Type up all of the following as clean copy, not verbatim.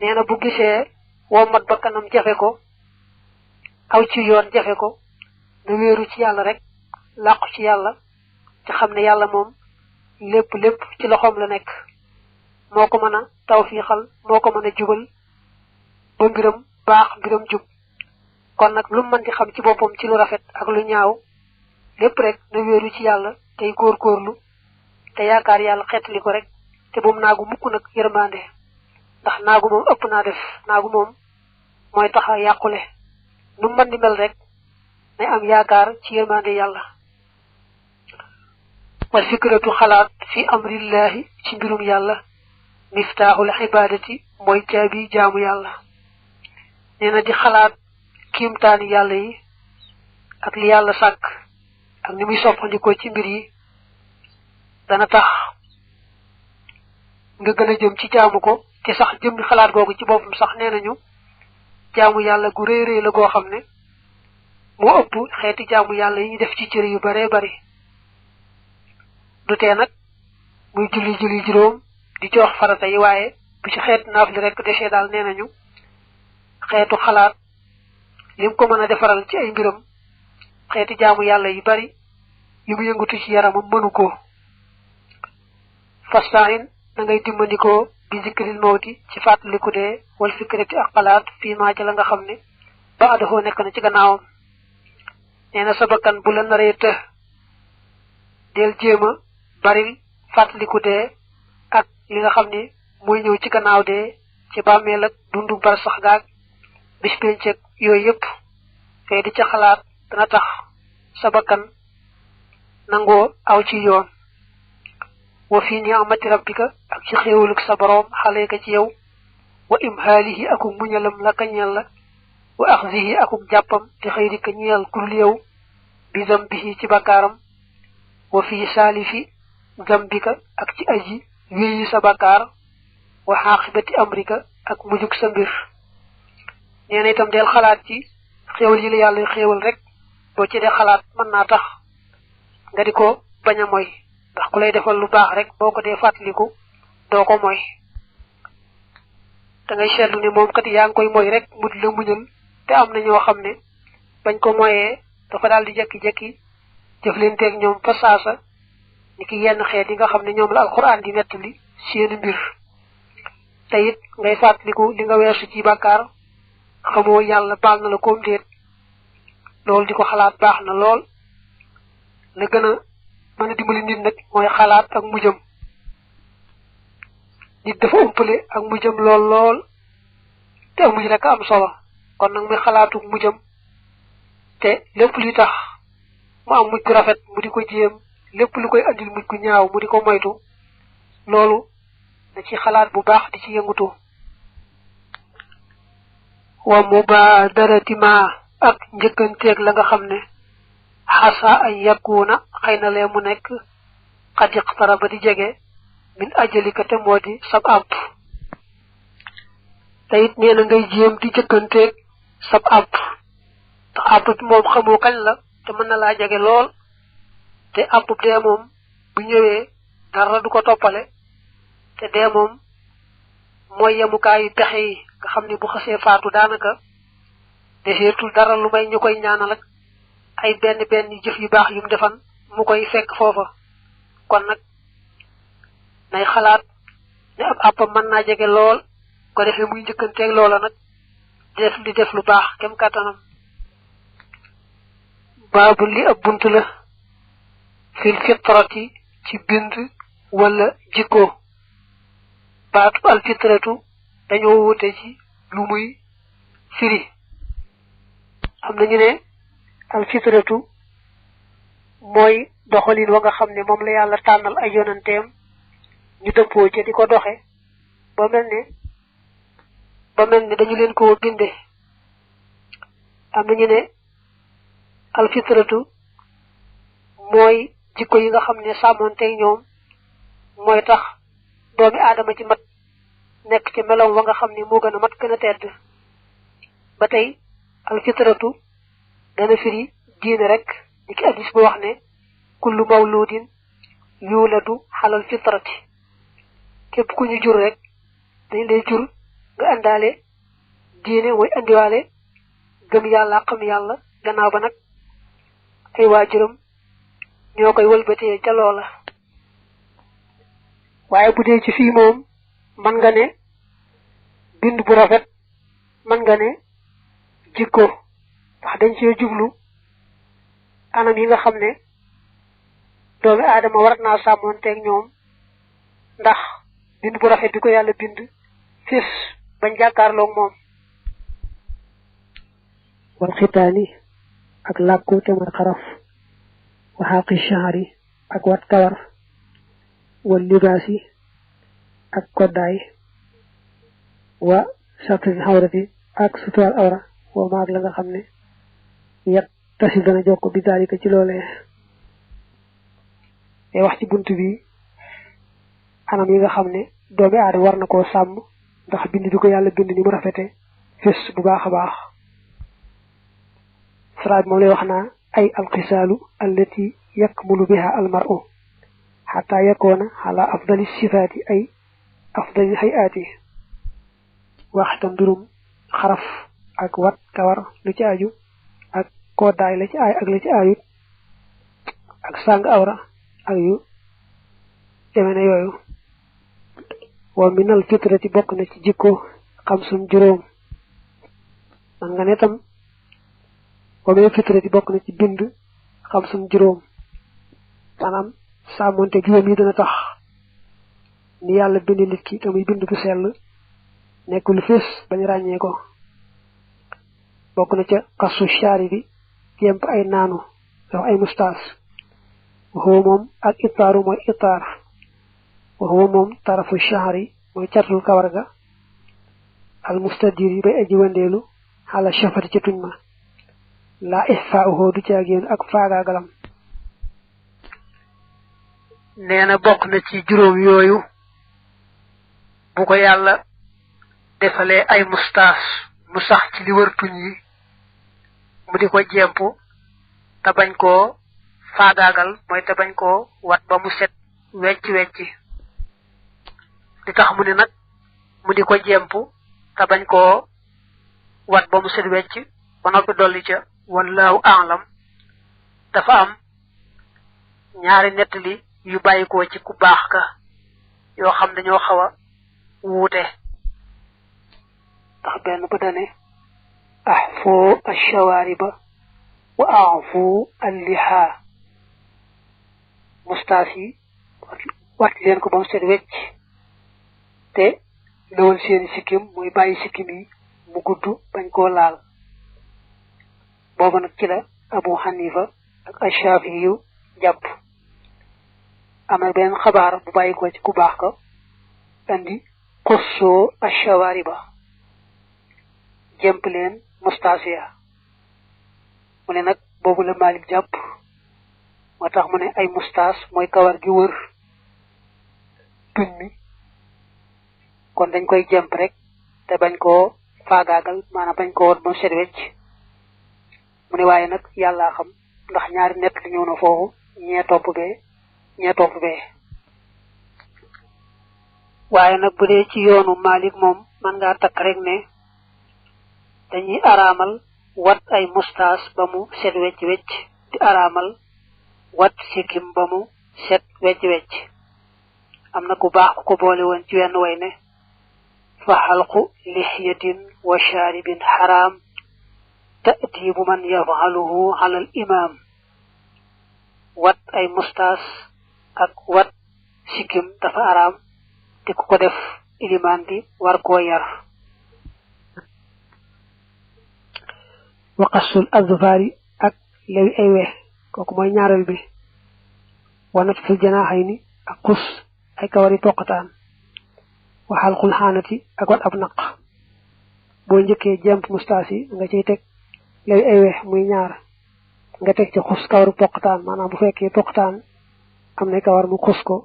neena bu gisee womat bakkanam jafe ko aw ci yoon jafe ko na wéeru ci yàlla rek làqu ci yàlla te xam ne yàlla moom lépp ci loxoom la nekk moo ko mën a tawfiixal moo ko mën a jubal ba mbiram baax mbiram jub kon nag lu mën di xam ci boppam ci lu rafet ak lu ñaaw lépp rek na wéeru ci yàlla tey góorgóorlu te yaakaar yàlla xeetali ko rek te bum naagu mukk nag yërmande ndax naagu moom ëpp naa def naagu moom mooy tax a yàqule nu mën di mel rek nay am yaakaar ci yërmande yàlla wal fikratu xalaat fi amrillahi ci mbirum yàlla miftaaxul ibadati mooy caabi jaamu yàlla nee na di xalaat kiimtaani yàlla yi ak li yàlla sàkk ak ni muy soppandikoo ci mbir yi dana tax nga gën a jëm ci jaamu ko te sax jëmmi xalaat googu ci boppam sax nee nañu jaamu yàlla gu rëy la goo xam ne moo ëpp xeeti jaamu yàlla yi ñu def ci cër yu bare bari du tee nag muy julli juróom di ci wax farata yi waaye bu ci xeet naafli rek desee daal nee nañu xeetu xalaat lim ko mën a defaral ci ay mbiram xeeti jaamu yàlla yu bari yu mu yëngatu ci yaramam mënu ko fastain da ngay dimbandikoo bi zikril mawti ci fàttaliku dee wal fikrati ak xalaat fii maa ca la nga xam ne ba adahoo nekk na ci gannaawam nee na sa bakkan bu la naree të del jéema baril fàttaliku dee ak li nga xam ne mooy ñëw ci gannaaw dee ci bàmmeel ak dundu bar sax gaag bis penceg yooyu yëpp kay di ca xalaat dana tax sa bakkan nangoo aw ci yoon wa fi ni'mati rabbika ak ci xéewaluk sa boroom xaleeka ci yow wa imhaalihi akuk muñalam la kañeel la wa axzihi akuk jàppam te xëyrika ñeel kurul yow bi zambihi ci bakkaaram wa fi saalifi zambika ak ci aji wéyi sa bakkaar wa xaaqibati amrika ak mujug sa mbir nee na itam del xalaat ci xéewal yi la yàlla xéewal rek boo ci dee xalaat mën naa tax nga di ko bañ a moy ndax ku lay defal lu baax rek boo ko dee fàttaliku doo ko moy da ngay seetlu ne moom kat yaa ngi koy moy rek mu di la muñal te am na ñoo xam ne bañ ko moyee dafa daal di jekki-jekki jëflanteeg ñoom fa saasa ni ki yenn xeet yi nga xam ne ñoom la alquran di nettali seeni mbir te it ngay fàttaliku li nga weesu ci bàkkaar xamoo yàlla baal na la koom déet loolu di ko xalaat baax na lool la gën a mën a dimbali nit nag mooy xalaat ak mujjam nit dafa umpale ak mujjam lool te ak mujj rek am solo kon nag muy xalaatu mujjam te lépp luy tax mu am mujj gu rafet mu di ko jéem lépp lu koy andil mujj gu ñaaw mu di ko moytu loolu da ci xalaat bu baax di ci yëngutu wa mubadarati ma ak njëkkanteeg la nga xam ne xasa ay yakuna xëy na lee mu nekk xad iqtaraba di jege min ajalika te moo di sab àpp te it nee na ngay jéem di jëkkanteeg sab àpp ndax àpp bi moom xamoo kañ la te mën na laa jege lool te àpp dee moom bu ñëwee dara du ko toppale te dee moom mooy yemukaayu pexe yi nga xam ne bu xasee faatu daanaka deseetul dara lu may ñu koy ñaanal ak ay benn jëf yu baax yu mu defan mu koy fekk foofa kon nag nay xalaat ne ab àppam mën naa jege lool ko defee muy njëkkanteeg loola nag di def lu baax kem kàttanam baabu li ab bunt la fil fitrati ci bind wala jikko baatu al fitratu dañoo wute ci lu muy firi am nañu ne al fitratu mooy doxalin wa nga xam ne moom la yàlla tànnal ay yonanteem ñu dëppoo ci di ko doxe ba mel ne dañu leen ko binde am nañu ne al fitratu mooy jikko yi nga xam ne sàmmoonteeg ñoom mooy tax doomi aadama ci mat nekk ci meloom wa nga xam ne moo gën a mat gën a tedd ba tey al fitratu dana firi diine rek ni ki addis bu wax ne kullu mawludin yuladu xalal fitrati képp ku ñu jur rek dañ lay jur nga andale diine moy andiwale gëm yalla xam yalla gannaaw ba nak ay waajuram ñokay wëlbeuté ca loola waye bu dé ci fi mom man nga né bind bu rafet man nga né jikko wax dañ ci jublu anam yi nga xamné doomi adama war na samonté ak ñoom ndax bind bu rafet biko yalla bind fess bañ jakarlo mom wal khitani ak lakku te mar xaraf wa haqi shahri ak wat kawar wal libasi ak koday wa satri hawrati ak sutul awra wa maag la nga xamne yak tassib dana jokko bi dalika ci lolé ay wax ci buntu bi anam yi nga xamne doomi aadama war na ko sam ndax bind bi ko yalla bind ni mu rafete fess bu baaxa baax saraad mo lay waxna ay alqisalu allati yakmulu biha almar'u hatta yakuna ala afdali sifati ay afdali hayati waxtam durum xaraf ak wat kawar lu ci aju ak koday la ci ay ak la ci ayut ak sang awra ak yu demene yoyu wa minal fitrati bok na ci jikko xam sun juroom man nga ne tam wa minal fitrati bok na ci bind xam sun juroom manam samonté juroom yi dana tax ni yalla bind nit ki tamuy bind bu sel nekul fess bañ rañé ko bok na ca qasu shari bi yemp ay nanu do ay mustas ho mom ak itaru moy itar وهو موم طرف الشهر موي تاتل كورغا المستدير باي اجي ونديلو على شفر ci tuñma la ihfa'uhu du ciagen ak faaga galam neena bok na ci juroom yoyu bu ko yalla defale ay mustas mu sax ci li wër tuñ yi mu di ko jempu ta bañ ko faagaagal moy ta bañ ko wat ba mu set wecc wecc di tax mu ne nak mu di ko jempu ta bañ ko wat ba mu set wecc ba noppi dolli ca wallahu a'lam dafa am ñaari nettali yu bayiko ci ku baax ka yoo xam dañoo xawa wuute tax benn ba dane ahfu ash-shawariba wa a'fu al-liha mustasi wat leen ko ba mu set wecc te lawal seen sikkim moy bayyi sikkim yi mu guddu bañ ko laal bobu nak ci la Abu Hanifa ak Ash-Shafi'i japp amal ben xabar bu bayiko ci ku bax ko andi qussu ash-shawariba jemplen mustasiya mune nak bobu la Malik japp motax mune ay mustas moy kawar gi wër tuñ mi kon dañ koy jemp rek te bañ ko faagaagal maana bañ ko won mo set wecc mune waye nak yalla xam ndax ñaari net li ñëw na fofu ñe top be waye nak bu dé ci yoonu Malik mom man nga tak rek ne dañuy aramal wat ay mustas ba mu set wecc wecc di aramal wat sikim ba mu set wecc wecc amna ku baax ko boole won ci wenn way ne فحلق لحية وشارب حرام تأديب من يفعله على الإمام وات أي مستاس أك وات سكم دفع حرام تكو دف إلمان دي واركو ير وقص الأظفار أك لوي أيوه كوكو موي ñaaral bi ونفس الجناحين أك قص أي كواري توقتان وحلق الحانتي اكوات اب نق بو ñëkke jemp mustasi nga ci tek lay ay wex muy ñaar nga tek ci xus kawru poktaan manam bu fekke poktaan am na kawar mu xus ko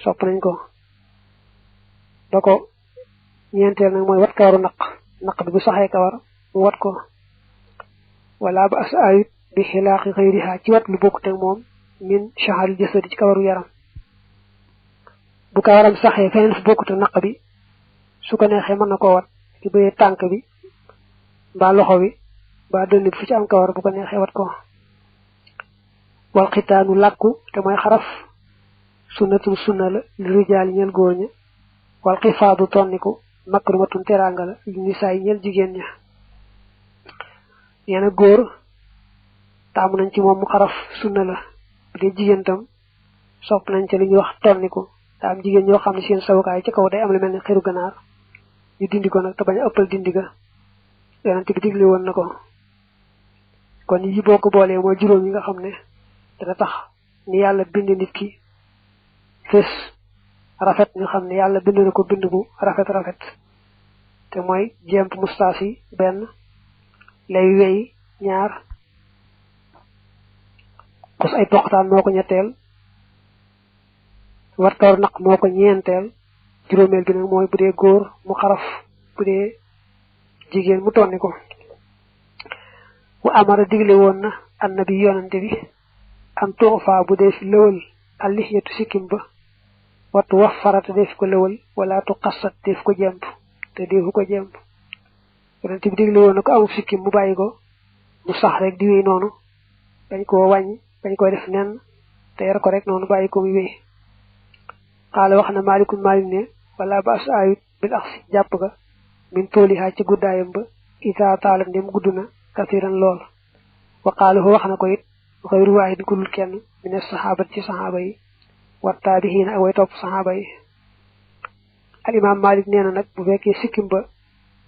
sopp nañ ko dako ñentel nak moy wat kawaru naq bi bu saxé kawar mu wat ko wala ba asayit bi khilaqi ghayriha ci wat lu bokku tek mom min shahal jasad ci kawaru yaram bu kawaram saxé feneen fu bokku te naq bi su ko neexee mën na koo wat ci bëyee tànk bi mbaa loxo bi mbaa dënn bi fu ci am kawar bu ko neexee wat ko wal xitaanu làkku te mooy xaraf sunnatum sunna la li rijaali ñeel góor ña wal xifaadu tonniku makrumatun teraanga la li nisaay ñeel jigéen ña nee na góor taamu nañ ci moom mu xaraf sunna la bu dee jigéen tam sopp nañ ca li ñuy wax tonniku daa am jigéen ñoo xam ne seen sawukaay ci kaw day am lu mel ni xiru ganaar ñu dindi ko nag te bañ a ëppal dindi ga yonent bi digle woon na ko kon yi boo ko boolee mooy juróom yi nga xam ne dana tax ni yàlla bind nit ki fés rafet ñu xam ne yàlla bind na ko bind bu rafet rafet te mooy jemp mustaas yi benn lay wey ñaar kus ay poxtaan moo ko ñetteel wat kawar naq moo ko ñeenteel juróomeel bi nag mooy bu dee góor mu xaraf bu dee jigéen mu tonni ko wa amara digle woon na annabi yonante bi am tuufa bu dee fi lëwal allihiyatu sikkim ba wattu wax farata def ko lëwal wala tu xasat def ko jemp te defu ko jemp yonante bi digle woon na ko amul sikkim mu bàyyi ko mu sax rek di wéy noonu bañ koo wàññi bañ koy def nen te yar ko rek noonu bàyyi ko muy wéy xaala wax na maalikun maalik ne wala ba as ayut bil aksi jàpp ga min toolihaa ci guddaayam ba isa taalam dem gudd na kasiran lool wa qaalahu wax na ko it xayru waahid ku dul kenn min as-sahabat ci sahaaba yi wa taabihiina ak way topp sahaaba yi al imam Malik nee na nag bu fekkee sikkim ba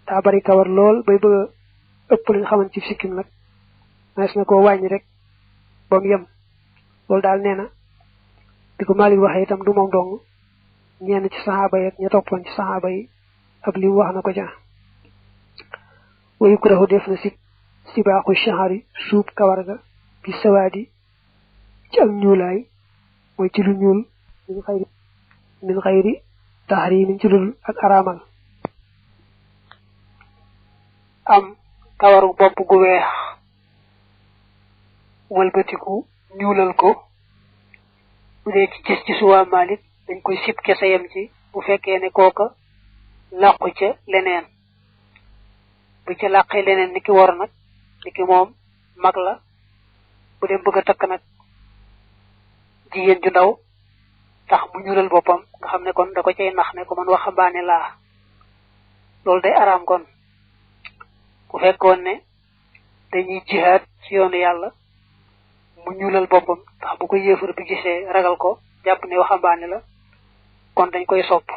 daa bari kawar lool bay bëgg a ëpp li nga xamante ci sikkim nag mas na koo wàññi rek ba mu yem loolu daal nee na di ko Malik waxee itam du moom dong ñenn ci sahaaba yi ak ña toppoon ci sahaaba yi ab li wax na ko ca wa yukrahu def na sibaaxu shahari suub kawar ga bi sawaadi ci am ñuulaay mooy ci lu ñuul min xayri tahrimin ci lul ak araamal am kawaru bopp gu weex walbatiku ñuulal ko bu dee ci gis ci suwaa Malik dañ koy sib kese yem ci bu fekkee ne kooka làqu ca leneen bu ca làqee leneen ni ki war nag ni ki moom mag la bu dem bëgg a takk nag jigéen ju ndaw tax mu ñuulal boppam nga xam ne kon da ko cay nax ne ko man waxambaane laa loolu day araam kon bu fekkoon ne dañuy jihaad ci yoonu yàlla mu ñuulal boppam tax bu ko yéefar bi gisee ragal ko jàpp ne waxambaane la kon dañ koy sopp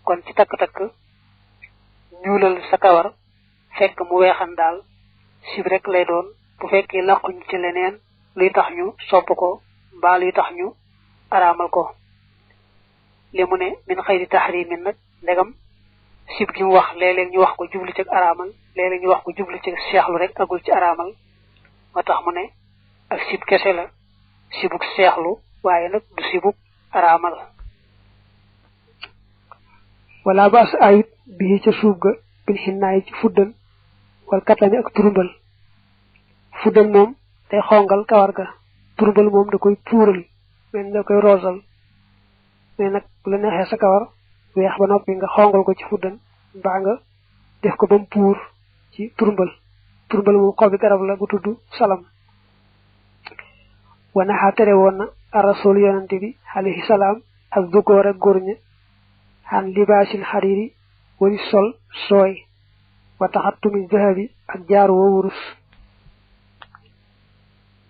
kon ci takk-takk ñuulal sa kawar fekk mu weexan daal sib rek lay doon bu fekkee làquñ ci leneen luy tax ñu sopp ko mbaa luy tax ñu araamal ko li mu ne min xayri tahrimin nag ndegam sib gi mu wax léeg-léeg ñu wax ko jublu ci araamal léeg-léeg ñu wax ko jublu ci seexlu rek agul ci araamal moo tax mu ne ak sib kese la sibuk seexlu waaye nag du sibuk araamal wala baas ayut bii ca suuf ga bil xinnaay ci fuddan wal katami ak turumbal fuddan moom day xongal kawar ga turumbal moom da koy puural men da koy roosal mais nag bu la neexee sa kawar weex ba noppi nga xongal ko ci fuddan mbaa nga def ko ba mu puur ci turumbal moom xobi garab la bu tudd salam wanaxaa tere woon na arasul yonante bi alayhi salaam ak dugóor ak góor ña xan libaasil xariri wari sol sooy wa taxattumi zahabi ak jaar woo wurus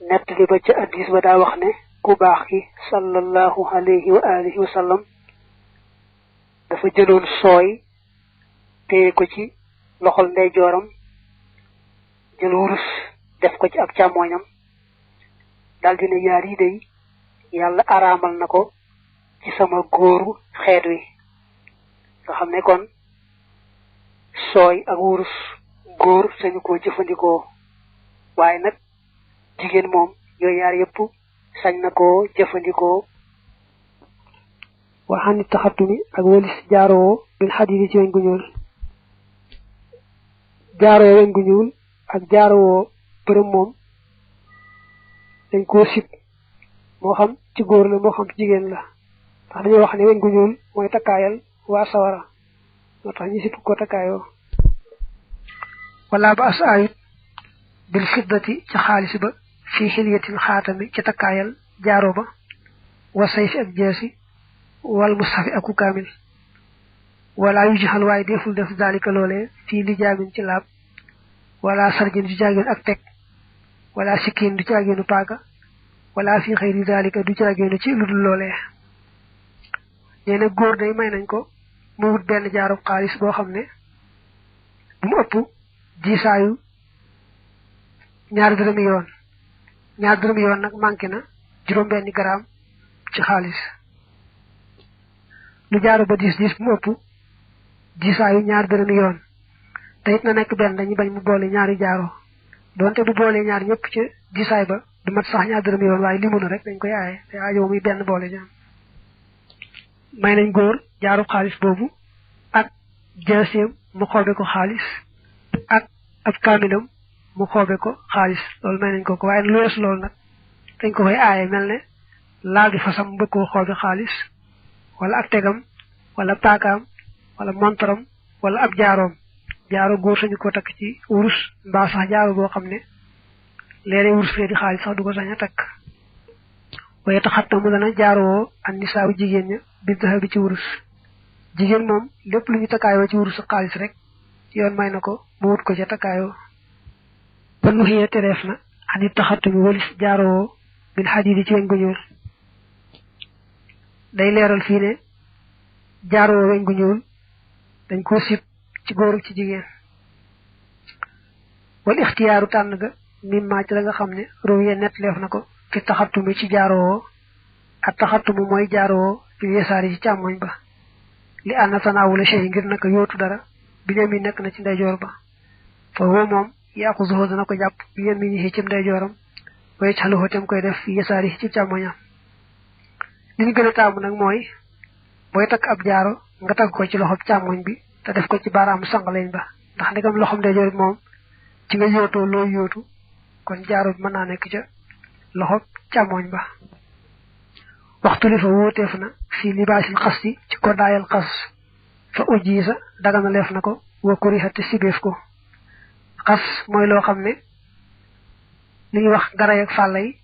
nett li ba ca addis ba daa wax ne ku baax ki sallallahu alayhi wa alihi wa sallam dafa jëloon sooy téye ko ci loxol ndeyjooram jël wurus def ko ci ab càmmooñam daal dina yaar yi day yàlla araamal na ko ci sama góoru xeet wi nga xam ne kon sooy ak wurus góor sañu koo jëfandikoo waaye nag jigéen moom yooyu yaar yëpp sañ na koo jëfandikoo waxaani taxatumi ak walis jaaroo bil xadidi ci weñ gu ñuul jaaroo weñ gu ñuul ak jaaroo përëm moom dañ koo sib moo xam ci góor la moo xam ci jigéen la ndax dañoo wax ne weñ gu ñuul mooy takkaayal waa sawara moo tax ñu sipp ko takkaayoo wala ba as ayut bil fiddati ci xaalis ba fi xiliyatin xaatami ci takkaayal jaaro ba wa sayfi ak jeesi wal mushafi aku kaamil wala yu jaxal waaye deful def dalika loolee fii li jaamin ci laab wala sarjin du caagéenu ak teg wala sikkiin du caagéenu paaka wala fi xëyri dalika du caagéenu ci lu dul loolee nee na góor day may nañ ko mu wut benn jaarub xaalis boo xam ne bu mu ëpp diisaayu ñaar dërëmi yoon nag manqué na juróom benni gramme ci xaalis lu jaaro ba diis bu mu ëpp diisaayu ñaar dërëmi yoon te it na nekk benn dañu bañ mu boole ñaari jaaro donte bu boolee ñaar ñëpp ci diisaay ba du mat sax ñaar dërëmi yoon waaye limu na rek dañ koy aaye te aajo muy benn boole ñaam may nañ góor jaarub xaalis boobu ak jaaseem mu xoobe ko xaalis ak ab kaamilam mu xoobe ko xaalis loolu may nañ ko waaye lu weesu loolu nag dañ ko koy aaye mel ne laal di fasam mu bëgg koo xoobe xaalis wala ak tegam wala paakaam wala montaram wala ab jaaro góor sañu ko takk ci wurus mbaa sax jaaro boo xam ne léeg-léeg wurus fee di xaalis sax du ko sañ a takk waaye taxatta mu dana jaaroo an nisaaw jigéen ña bi dahabi ci wurus jigéen moom lépp lu ñu takkaayoo ci wurus xaalis rek yoon may na ko mu wut ko ca takkaayoo ba nu xiyee tereef na ani taxattu mi walis jaaroo bil xadiidi ci weñ gu ñuul day leeral fii ne jaaroo weñ gu ñuul dañ koo sib ci góor ci jigéen wal ixtiyaaru tànn ga mim maa ci la nga xam ne ruwiye net leef na ko fi taxattu mi ci jaaroo ak taxattu mu mooy jaaroo fi yesaari ci càmmoñ ba li ànna tanaawula shay ngir naka yootu dara bi ñam yi nekk na ci ndeyjoor ba fa woo moom yaaxuzuhu dana ko jàpp bi yaminihi ci ndeyjooram wa yaj'aluhu tam koy def fi yesaari ci càmmoñam li ñu gën a taamu nag mooy booy takk ab jaaro nga takk ko ci loxob càmmoñ bi te def ko ci baaraamu sangaleñ ba ndax ndegam loxom ndeyjoor bi moom ci nga yootoo loo yootu kon jaaro bi mën naa nekk ca loxob càmmoñ ba waxtu li fa wóoteef na fii libaasil xas ci koddaayal xas fa ujjiisa dagana leef na ko wa kuriha te sibeef ko xas mooy loo xam ne li ñuy wax garay ak fàllay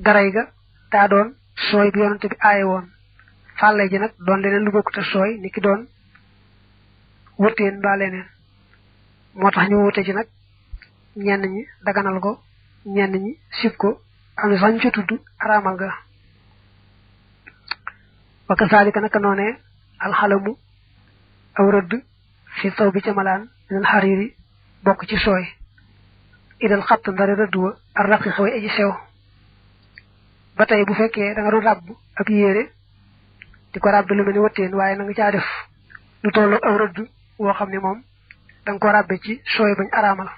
garay ga daa doon sooy bi yonante bi aaye woon fàllay ji nag doon leneen lu bokkute sooy ni ki doon wuteen mbaa leneen moo tax ñu wute ci nag ñenn ñi daganal ko ñenn ñi sib ko am na sax ñu ci tudd araamal ga wa kasaalika naka noonee alxalamu aw rëdd fi taw bi ca malaan minal xariiri bokk ci sooy idal xatt ndare rëdd wa ar raqi xaway aji sew ba tey bu fekkee da nga doon ràbb ab yére di ko ràbbe lu mel ni wëtteen waaye na nga caa def lu tollu aw rëdd woo xam ne moom da nga ko ràbbe ci sooy bañ araamal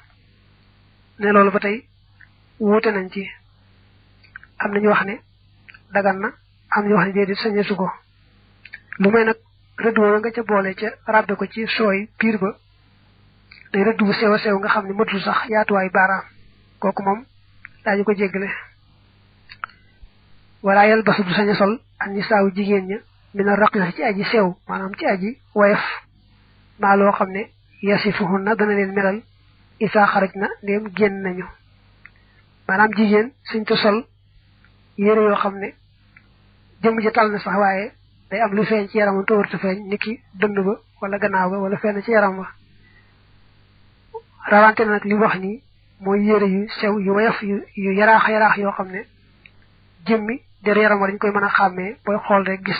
ne loolu ba tey wuute nañ ci am nañu wax ne dagan na am ñu wax ne déedéet sañeesu ko lu may nag rëdd woo nga ca boole ca ràbbe ko ci sooy piir ba day rëdd bu sew a sew nga xam ne matul sax yaatuwaay baaraam kooku moom daañu ko jéggale wala yal basu du sañ a sol an ni saawu jigéen ña mina raqiq ci aji sew maanaam ci aji woyof maa loo xam ne yasifuhunna dana leen melal isaa xaraj na ndéem génn nañu maanaam jigéen suñ ko sol yére yoo xam ne jëmm ji tal na sax waaye day am lu feeñ ci yaramam te warta feeñ niki dënd ba wala gannaaw ba wala fenn ci yaram ba rawante na nag li wax nii mooy yére yu sew yu woyof yu yaraax yoo xam ne jëmmi der yaram wa dañ koy mën a xàmmee booy xool rek gis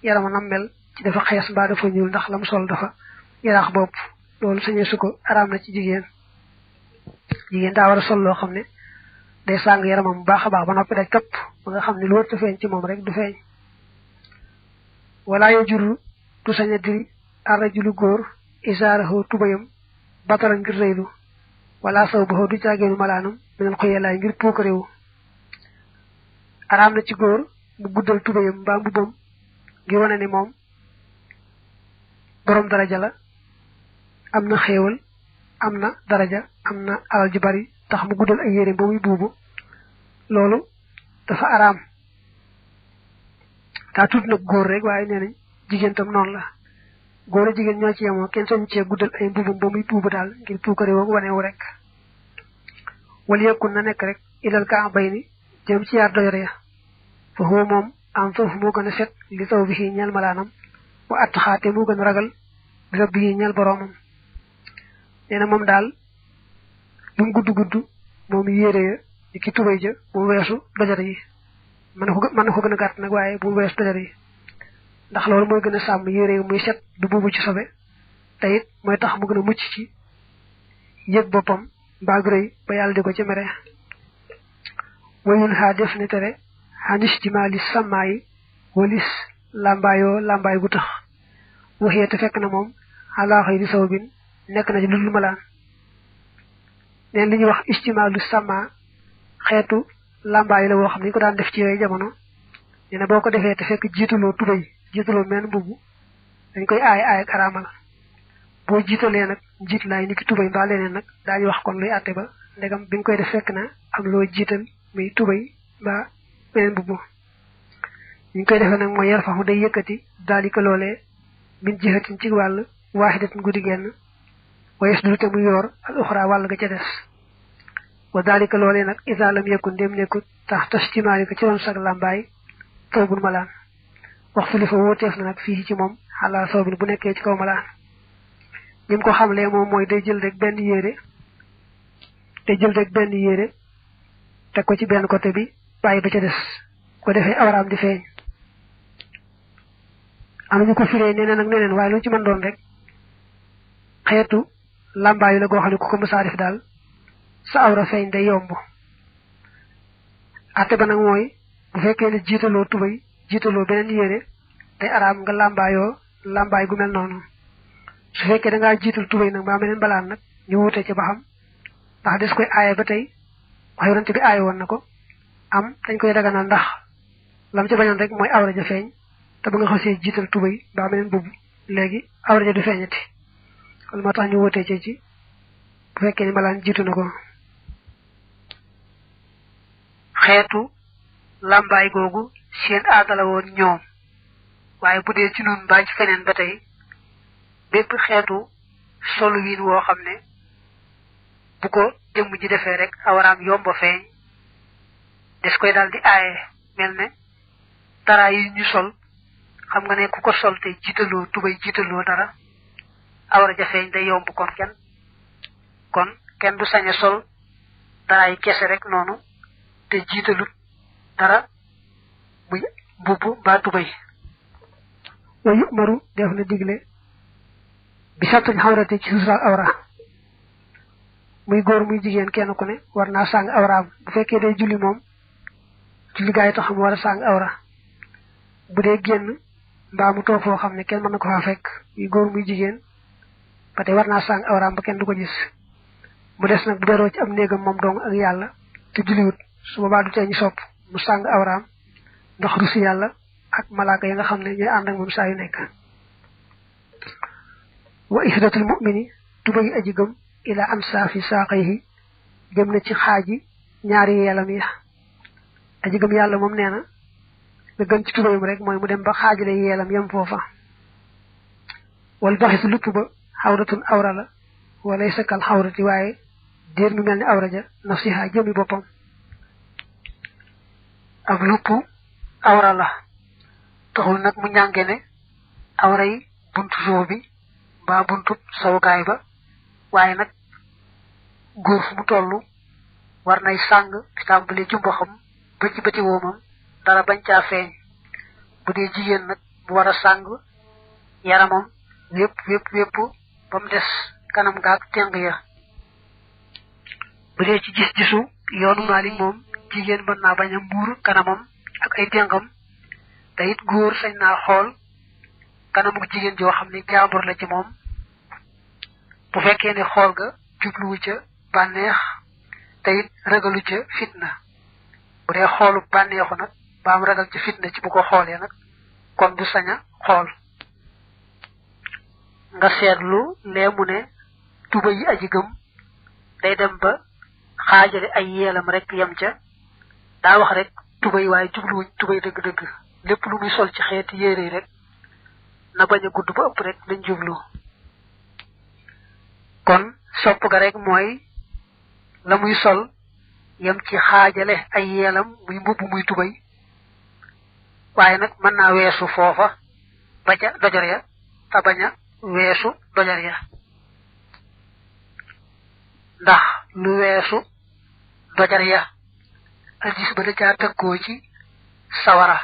yarama nam mel ci dafa xees mbaa dafa ñuul ndax lam sol dafa yaraax bopp loolu sañee su ko araam na ci jigéen daa war a sol loo xam ne day sàng yaramam bu baax a baax ba noppi day këpp ba nga xam ne lu warta feeñ ci moom rek du feeñ wala yo juru du sañ a diri arrajulu góor isaarahu tubayam batara ngir rëylu wala saw baxoo du caageenu malaanam minal xoyelaay ngir puuk réew araam na ci góor mu guddal tubayam mbaa mbubbam ngir wane ne moom borom daraja la am na xéewal am na daraja am na alal ju bari tax mu guddal ay yére ba muy buubu loolu dafa araam daa tudd nag góor rek waaye nee nañ jigéen tam noonu la góor jigéen ñoo ci yemoo kenn sañ cee guddal ay mbubum ba muy puubu daal ngir puukare woo wanewu rek wala yekkun na nekk rek ilal ka bay ni jëm ci yaar doyore ya fa huwa moom am foofu moo gën a set li taw bi ñeel malaanam wa at xaate moo gën a ragal bi rab bi ñeel boroomam nee na moom daal lu mu gudd moom yére ya ni ki tubay ja bu weesu dojare yi mën na ko gën a gàtt nag waaye bu weesu dojare yi ndax loolu mooy gën a sàmm yére yi muy set du buubu ci sobe te it mooy tax mu gën a mucc ci yëg boppam mbaa rëy ba yàlla di ko ci mere wayun xaa def ne tere xanistimaali sàmmaayi walis lambaay gu tax waxee te fekk na moom alaaxay di saw bin nekk na ci lu dul malaan neen li ñuy wax istimaalu sàmma xeetu lambaay la woo xam ne ñu ko daan def ci yooyu jamono nee na boo ko defee te fekk jiitaloo tubay jiitaloo menn mbubb dañ koy aay ak araamal boo jiitalee nag jiit laay ni ki tubay mbaa leneen nag daañu wax kon luy àtte ba ndegam bi nga koy def fekk na am loo jiital muy tubay mbaa meneen mbubb ñu koy defee nag mooy yar faxu day yëkkati daalika loolee min jihatin ci wàll waaxidatin guddi genn wayes dulu te muy yoor al uxra wàll ga ca des wa daalika loolee nag isa lam yëkkun ndem nekkut tax tastimaali ko ci woon sag làmbaay tawbul malaan wax fi li fa wóoteef na nag fii ci moom xalaa soobin bu nekkee ci kaw malaan ñi ko xamlee moom mooy day jël rek benn yére teg ko ci benn côté bi bàyyi ba ca des ko defee awraam di feeñ am nañu ko firee neneen waaye lu ci mën doon rek xeetu làmbaayu la goo xam ne ku ko mësaa def daal sa awra feeñ day yomb atte ba nag mooy bu fekkee ne jiitaloo tubay jiitaloo beneen yére day araam nga làmbaay gu mel noonu su fekkee da ngaa jiital tubay nag mbaa meneen balaan nag ñu wute ci ba xam ndax des koy aaye ba tey wax yonante bi aaye woon na ko am dañ koy daganal ndax lam ci bañoon rek mooy awra ja feeñ te ba nga xasee jiital tubay mbaa meneen bubb léegi awra ja du feeñati kon moo tax ñu wutee ci bu fekkee ni malaan jiitu na ko xeetu làmbaay googu seen aada la woon ñoom waaye bu dee ci noonu mbaa ci feneen ba tey bépp xeetu solu wiin woo xam ne bu ko jëmm ji defee rek awaraam yomba feeñ des koy daal di aaye mel ne dara yi ñu sol xam nga ne ku ko sol te jiitaloo tubay jiitaloo dara awara ja feeñ day yomb kon kenn du sañ a sol dara yi kese rek noonu te jiitalut dara muy mbubb mbaa tubay wa yu'maru def na digle bi sattuñ xawrate ci suusural awra muy góor muy jigéen kenn ku ne war naa sàng awraam bu fekkee day julli moom julli gaa yi tax mu war a sàng awra bu dee génn mbaa mu toog foo xam ne kenn mën na ko faa fekk muy góor muy jigéen ba tey war naa sàng awraam ba kenn du ko gis mu des nag bu beroo ci am néegam moom dong ak yàlla te julliwut su boobaa du tee ñu sopp mu sàng awraam ndax rusi yàlla ak malaaka yi nga xam ne ñooy ànd ak moom saa yu nekk wa ihdatul mu'mini tubay aji gëm ila ansaafi saaqayhi jëm na ci xaaji ñaari yeelam ya aji gëm yàlla moom nee na la gën ci tubayam rek mooy mu dem ba xaajale yeelam yem foofa wal baxisu lupp ba xawratun awra la walay sakal xawrati waaye déer mi mel ni awra ja nafsiha jëmi boppam ak lupp awra la taxul nag mu ñànge ne awra yi buntu suuf bi mbaa buntu sawukaay ba waaye nag góor fu mu toll war nay sàng tàmbali jumbo xam ba ci bëti woomam dara bañ caa feeñ bu dee jigéen nag mu war a sàng yaramam wépp ba mu des kanam gaag teng ya bu dee ci gis-gisu yoonu Maalik moom jigéen mën naa bañ a muur kanamam ak ay tengam te it góor sañ naa xool kanamu jigéen joo xam ne jaambur la ci moom bu fekkee ne xool ga jubluwu ca bànneex te it ragalu ca fitna bu dee xoolu bànneexu nag ba am ragal ca fitna ci bu ko xoolee nag kon du sañ a xool nga seetlu lee mu ne tuba yi aji gëm day dem ba xaajale ay yeelam rek yem ca daa wax rek tubay waaye jubluwuñ tubay dëgg-dëgg lépp lu muy sol ci xeeti yére rek na baña gudd ba ëpp rek lañ jublu kon sopp ga rek mooy la muy sol yam ci xaajale ay yeelam muy mbubb muy tubay waaye nag mën naa weesu foofa ba ca dojar ya te baña weesu dojar ya ndax lu weesu dojar ya aljis ba da caa tëkkoo ci sawara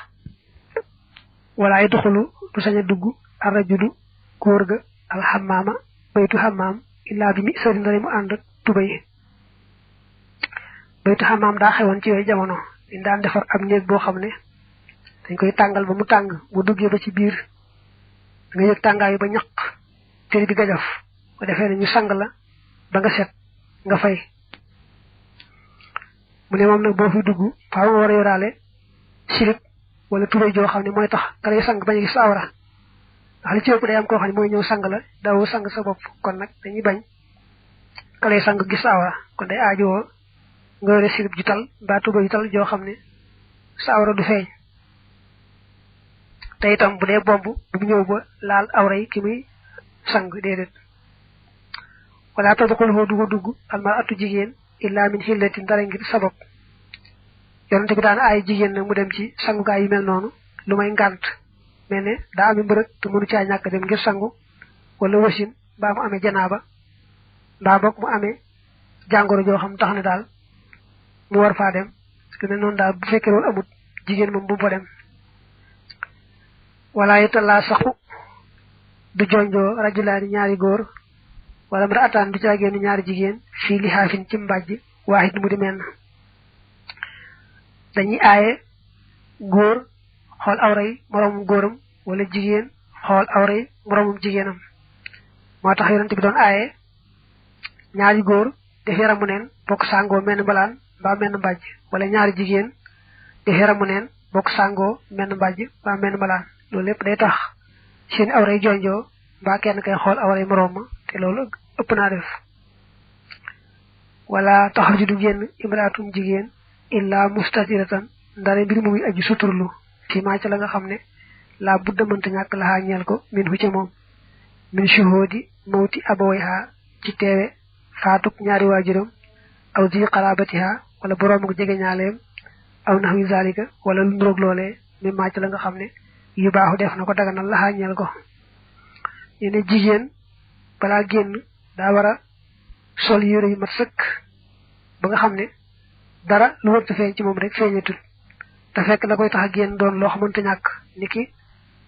wala ay doxulu du saña dugg arrajulu góor ga alxamaama baytu xamaam illaa bi mi sori ndare mu ànd ak tubay baytu xamaam daa xewoon ci yooyu jamono dañ daan defar ab néeg boo xam ne dañ koy tàngal ba mu tàng bu duggee ba ci biir nga yëg tàngaayu ba ñaq tëri bi gajaf bu defee ne ñu sang la ba nga set nga fay mu ne moom nag boo fi dugg faaw nga war a yoraale silip wala tubay joo xam ne mooy tax ka lay sang bañ a gis sa awra ndax li ci ëpp day am koo xam ne mooy ñëw sang la daawoo sang sa bopp kon nag dañuy bañ ka lay sang gis sa awra kon day aajowoo nga yore silip ju tal mbaa tubay ju tal joo xam ne sa awra du feeñ te itam bu dee bomb du ñëw ba laal awra yi ki muy sang déedéet wala tadxuluhu du ko dugg almar atu jigéen illa min xillatin dara ngir sabab yonente bi daan ay jigéen nag mu dem ci sangukaay yu mel noonu lu may ngànt mel ne daa ami mbërëg te mënu caa ñàkk dem ngir sangu wala wasin mbaa mu amee janaaba mbaa boog mu amee jàngoro joo xam tax ne daal mu war faa dem parce que ne noonu daal bu fekkee loolu amut jigéen moom bu mu fa dem wala yitallaa saxu du jonjoo rajulaani ñaari góor wala mara ataan du caagéenu ñaari jigéen fii li xaafin ci mbàjj waahid mu di menn dañuy aaye góor xool awray moroomum góoram wala jigéen xool awray moroomum jigéenam moo tax yonent bi doon aaye ñaari góor def yaramu neen bokk sàngoo menn mbalaan mbaa menn mbàjj wala ñaari jigéen def yaramu neen bokk sàngoo menn mbàjj mbaa menn mbalaan loolu lépp day tax seen awray jonjoo mbaa kenn kay xool awray moroom ma te loolu ëpp naa def wala taxarju du génn imraatum jigéen illa mustatiratan ndare mbir muy aji suturlu fi maa ca la nga xam ne laa budda mënta ñàkk laxaa ñeel ko min hu ca moom min shuhudi mawti abawayha ci teewe faatuk ñaari waajuram aw zi qarabatiha wala boroom ak jege ñaaleem aw nahwi zalika wala lu nuroog loolee mi maa ca la nga xam ne yu baaxu def na ko daganal laxaa ñeel ko yene jigéen balaa génn daa war a sol yére yu mat sëkk ba nga xam ne dara lu wërta feeñ ci moom rek feeñatul te fekk la koy tax a génn doon loo xamante ñàkk niki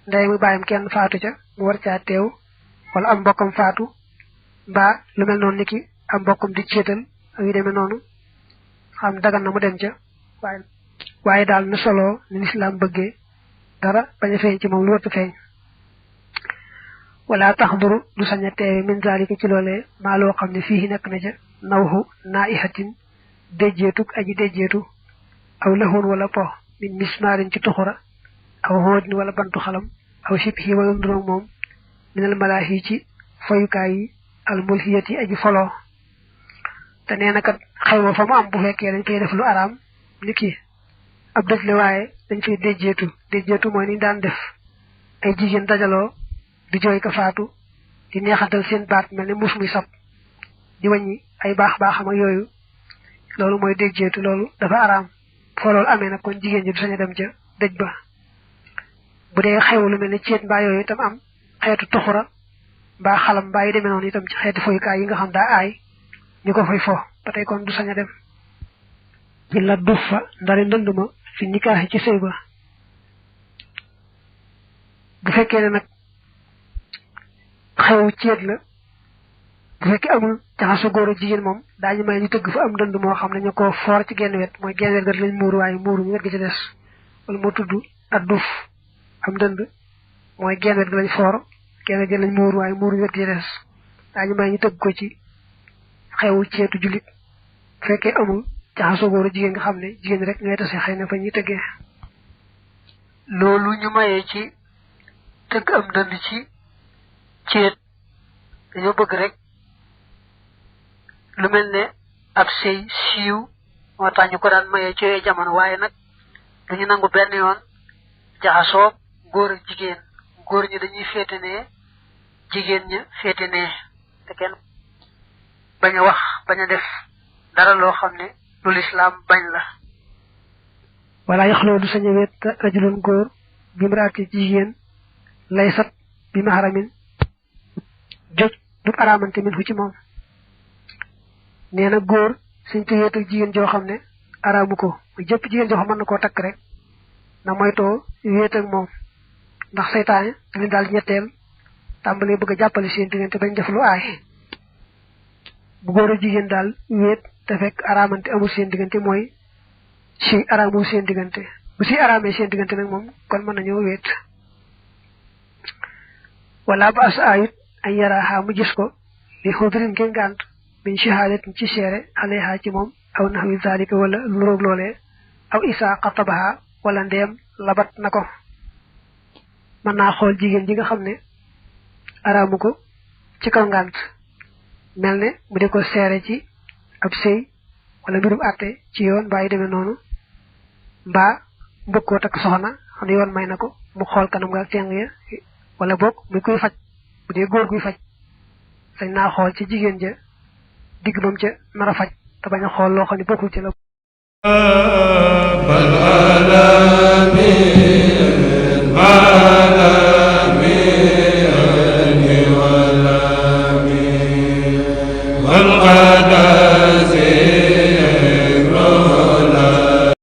ndey muy bàyyam kenn faatu ca mu war caa teew wala am mbokkam faatu mbaa lu mel noonu niki am mbokkam di céetal ak yu demee noonu xam dagan na mu dem ca waaye daal na solo ni lislaam bëggee dara bañ a feeñ ci moom lu wërta feeñ wala taxduru du sañ a teewe min zalika ci loolee maa loo xam ne fii nekk na ca nawhu naihatin déjjeetug aji déjjeetu aw laxoon wala po min mismaarin ci tuxura aw xoodin wala bantu xalam aw sibhi wala nduroog moom minal malaahi ci fayukaay yi al mulhiyati aji foloo te nee na kat xayma fa mu am bu fekkee dañ koy def lu araam ni ki ab dëj la waaye dañ fay déjjeetu mooy ni daan def ay jigéen dajaloo di jooy ka faatu di neexatal seen baat mel ne mus muy sab di wàññi ay baax-baaxam ak yooyu loolu mooy déjjeetu loolu dafa araam foo loolu amee nag kon jigéen ji du sañ a dem ca dëj ba bu dee xew lu mel ne ceet mbaa yooyu itam am xeetu tuxura mbaa xalam mbaa yi demee noonu itam ci xeeti foyukaay yi nga xam daa aay ñu ko fay fo ba tey kon du sañ a dem ci la duf fa ndari ndënd ma fi nikaaxi ci sëy ba bu fekkee ne nag xewu ceet la bu fekkee amul jaxaso góor ak jigéen moom daañu may ñu tëgg fa am dënd moo xam ne ñu ko foor ci genn wet mooy genn wet gat lañ muuru waaye muuru ñu wet gi ci des wala moo tudd ak duuf am dënd mooy genn wet gi lañ foor genn wet gi lañ muuru waaye muuru ñu wet gi ci des daañu may ñu tëgg ko ci xewu ceetu jullit bu fekkee amul jaxaso góor ak jigéen nga xam ne jigéen rek ngay tase xëy na fa ñuy tëggee loolu ñu mayee ci tëgg am dënd ci ceet dañoo bëgg rek lu mel ne ab sëy siiw moo tax ñu ko daan mayee ci jamono waaye nag dañu nangu benn yoon jaxasoo góor ak jigéen góor ñi dañuy féete ne jigéen ña féete ne te kenn bañ a wax bañ a def dara loo xam ne lu lislaam bañ la wala yaxloo du sañ a wet rajulun góor bi mraati jigéen lay sat bi maharamin joj du araamante min fu ci moom nee na góor suñ ko wéet ak jigéen joo xam ne araamu ko jëpp jigéen joo xam mën na koo takk rek na moytoo wéet ak moom ndax seytaane dañu daal ñetteel tàmbalee bëgg a jàppale seen diggante bañ def lu aay bu góor a jigéen daal wéet te fekk araamante amul seen diggante mooy si araamul seen diggante bu si araamee seen diggante nag moom kon mën nañoo wéet wala ba as ayut ay yaraaxaa mu gis ko li xudrin ngeen gànt min shahadatin ci seere alayha ci moom aw naxwi zalika wala lu roog loolee aw isaa xatabaha wala ndeem labat na ko mën naa xool jigéen ji nga xam ne araamu ko ci kaw ngànt mel ne mu di ko seere ci ab sëy wala mbirum àtte ci yoon mbaa yi demee noonu mbaa mbëgg koo takk soxna xam ne yoon may na ko mu xool kanam nga ak teng ya wala boog muy kuy faj bu dee góor guy faj sañ naa xool ci jigéen ja digg bam ca nar a faj te bañ a xool loo xam ne bokkul ci la